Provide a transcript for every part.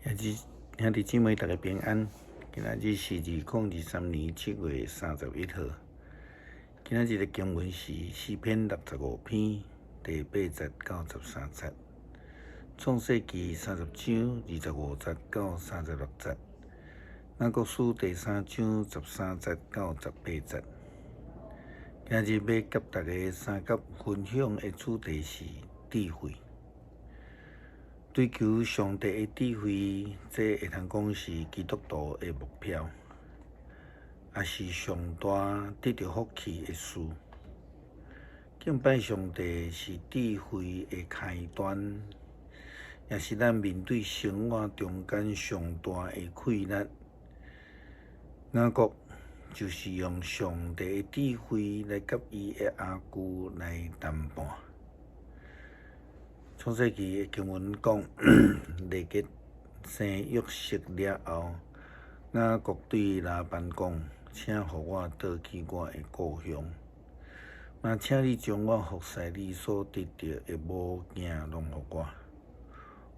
兄弟姊妹，大家平安。今仔日是2023年7月31號。今仔日的經文是詩篇65篇第8節到13節，創世記30章25節到36節，雅各書第三章13節到18節。今日欲佮大家相佮分享的主題是智慧。追求上帝的智慧，這會通講是基督徒的目標，也是上大得著福氣的事。敬拜上帝是智慧的開端，也是咱面對生活中間上大的氣力。雅各就是用上帝的智慧來佮伊的阿舅來談判。創世記的經文講，拉結生約瑟了後，雅各對拉班講：請予我倒去我的故鄉，嘛請你將我服侍你所得著的某囝攏予我，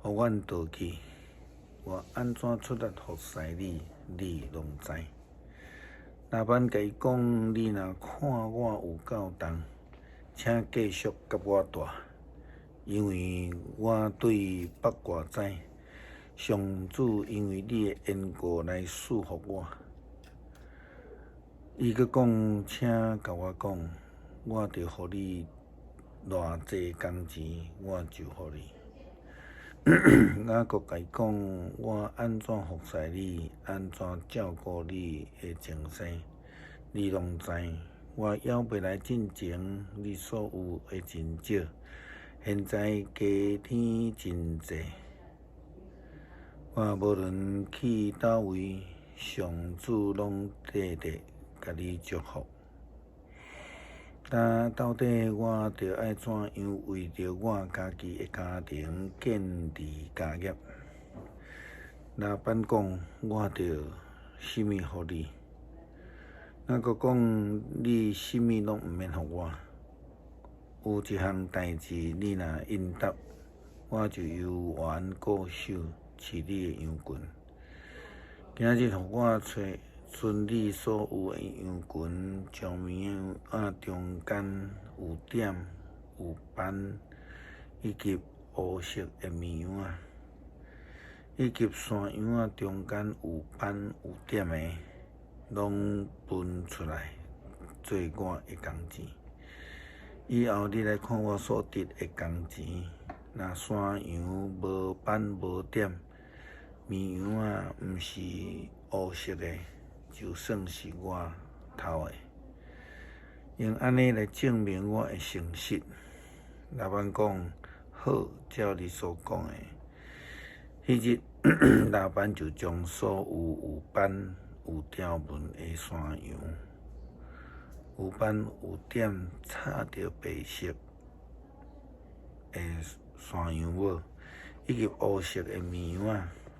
予阮倒去。我按怎出力服侍你，你攏知。拉班共伊講：你若看我有夠重，請繼續佮我蹛。因為我對北外知，上主因為你的緣故來賜福我。伊閣講，請共我講，我著予你偌濟工錢，我就予你。雅各共伊講，我按怎服侍你，按怎照顧你的前世，你攏知。我猶未來進前，你所有的真少。現在加添真濟，我無論去佗位，上主攏綴綴共你祝福。但到底我著愛怎樣為著我家己的家庭建立家業？拉班講，我著啥物予你？雅各講，你啥物攏毋免予我。有一項代誌，你若應答，我就猶原固守飼你的羊群。今仔日予我揣巡你所有的羊群，將綿羊仔中間有點有斑以及烏色的綿羊仔，以及山羊仔中間有斑有點的，攏分出來做我的工錢。以後你來看我所得的工錢，若山羊無斑無點，綿羊仔毋是烏色的，就算是我偷的。用按呢來證明我的誠實。拉班講，好，照你所講的。彼日，拉班就將所有有斑有條紋的山羊，有斑有點插著白色的山羊母，以及烏色的綿羊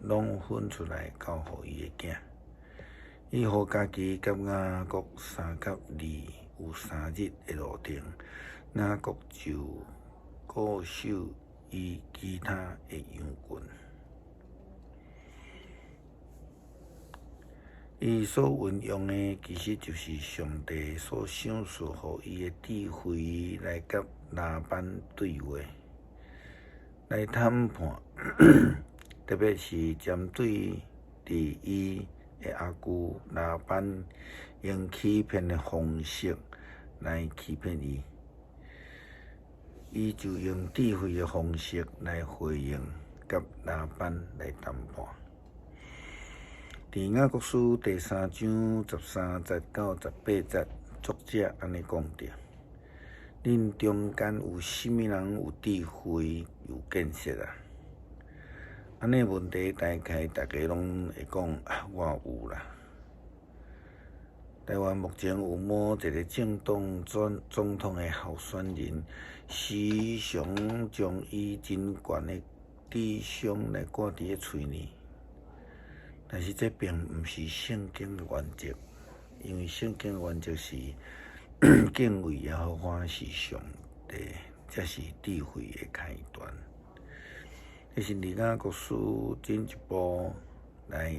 仔，攏分出來交予伊的囝。伊予家己佮雅各相佮離有3日的路程，雅各就固守伊其他的羊群。伊所運用的，其實就是上帝所賞賜予伊的智慧，來佮拉班對話，來談判，特別是針對佇伊的阿舅拉班用欺騙的方式來欺騙伊，伊就用智慧的方式來回應，佮拉班來談判。佇雅各書第三章13節到18節，作者按呢講著：恁中間有啥物人有智慧、有見識啊？按呢問題大概逐家攏會講，我有啦。台灣目前有某一個政黨總總統的候選人，時常將伊真懸的智商來掛佇咧喙呢。但是這並毋是聖經的原則，因為聖經的原則是敬畏耶和華是上帝，才是智慧的開端。這是伫雅各書進一步來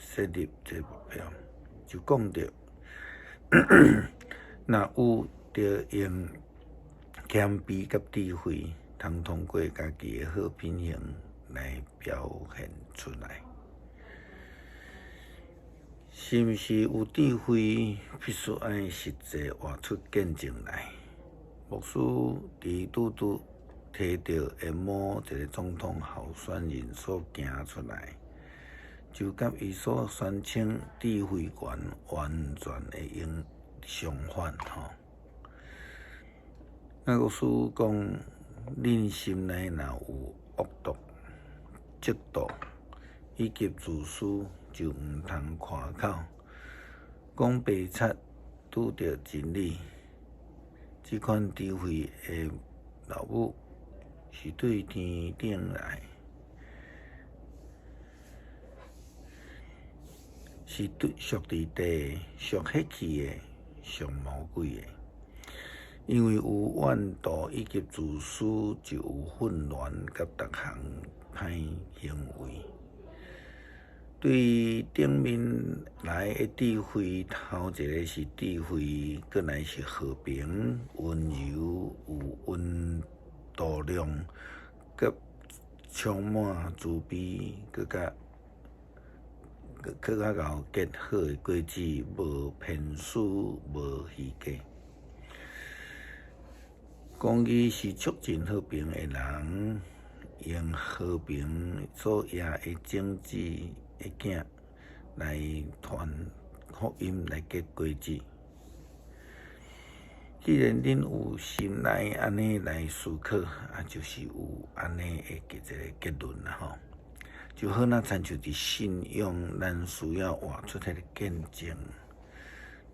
設立這個目標，就講著，若有著用謙卑佮智慧，通通過家己的好品行來表現出來。是毋是有智慧，必須愛實際活出見證來。牧師佇拄拄提著的某一個總統候選人所行出來，就佮伊所宣稱智慧權完全的應相反吼。雅各書講，恁心內若有惡毒、嫉妒以及自私，就毋通誇口，講白賊拄著真理。這款智慧的老母是對天頂來，是對屬佇地、屬血氣的、屬魔鬼的。因為有怨妒以及自私，就有混亂佮逐項歹行為。對頂面來的智慧，頭一个是智慧，閣來是和平、溫柔、有溫度量，佮充滿慈悲，閣較閣較𠢕結好的果子，無偏私，無虛假。公義是促進和平的人，用和平所掖的種子的囝來傳福音來結果子。既然恁有心內按呢來思考，啊，就是有按呢的一個結論啦吼。就好若親像佇信仰，咱需要活出彼個見證。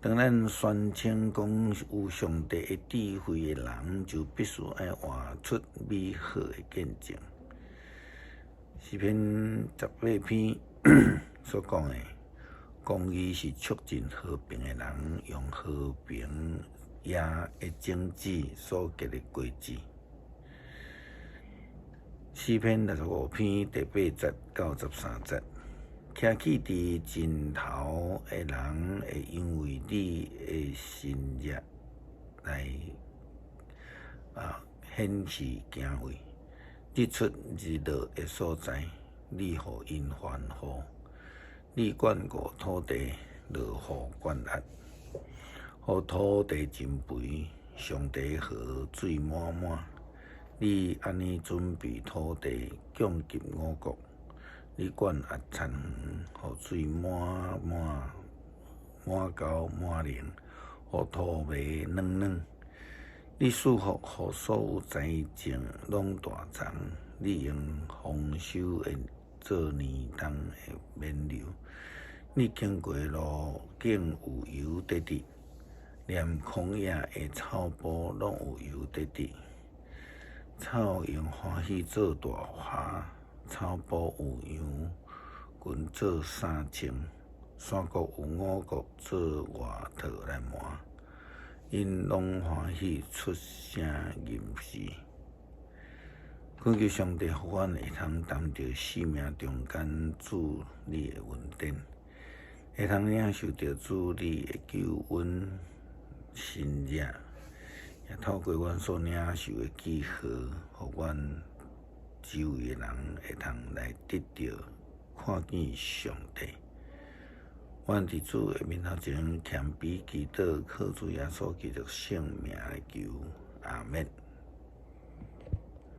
當咱宣稱講有上帝的智慧的人，就必須愛活出美好的見證。詩篇18篇所講的，公義是促進和平的人，用和平掖的種子所結的果子。詩篇65篇第8節到13節，徛起佇盡頭的人會因為你的神熱來啊顯示敬畏。日出日落的所在，你予𪜶歡呼；你灌過土地，落雨灌壓，予土地真肥，上帝河水滿滿。你按呢準備土地，供給五穀；你灌壓田園，予水滿滿滿溝滿靈，予土麥軟軟。你賜福予所有栽種攏大欉，你用豐收的做年冬的冕旒。你經過路徑有油得滴，連曠野的草埔攏有油得滴。草用歡喜做大袷，草埔有羊群做衫穿，山谷有五穀做外套來縵，𪜶攏歡喜出聲吟詩。懇求上帝，予阮會通擔著生命中間主你的恩典，會通領受著主你的救恩神跡。也透過阮所領受的記號，予阮周圍的人會通來得著看見上帝。阮佇主的面頭前謙卑祈禱，靠主耶穌基督聖名來求，阿們。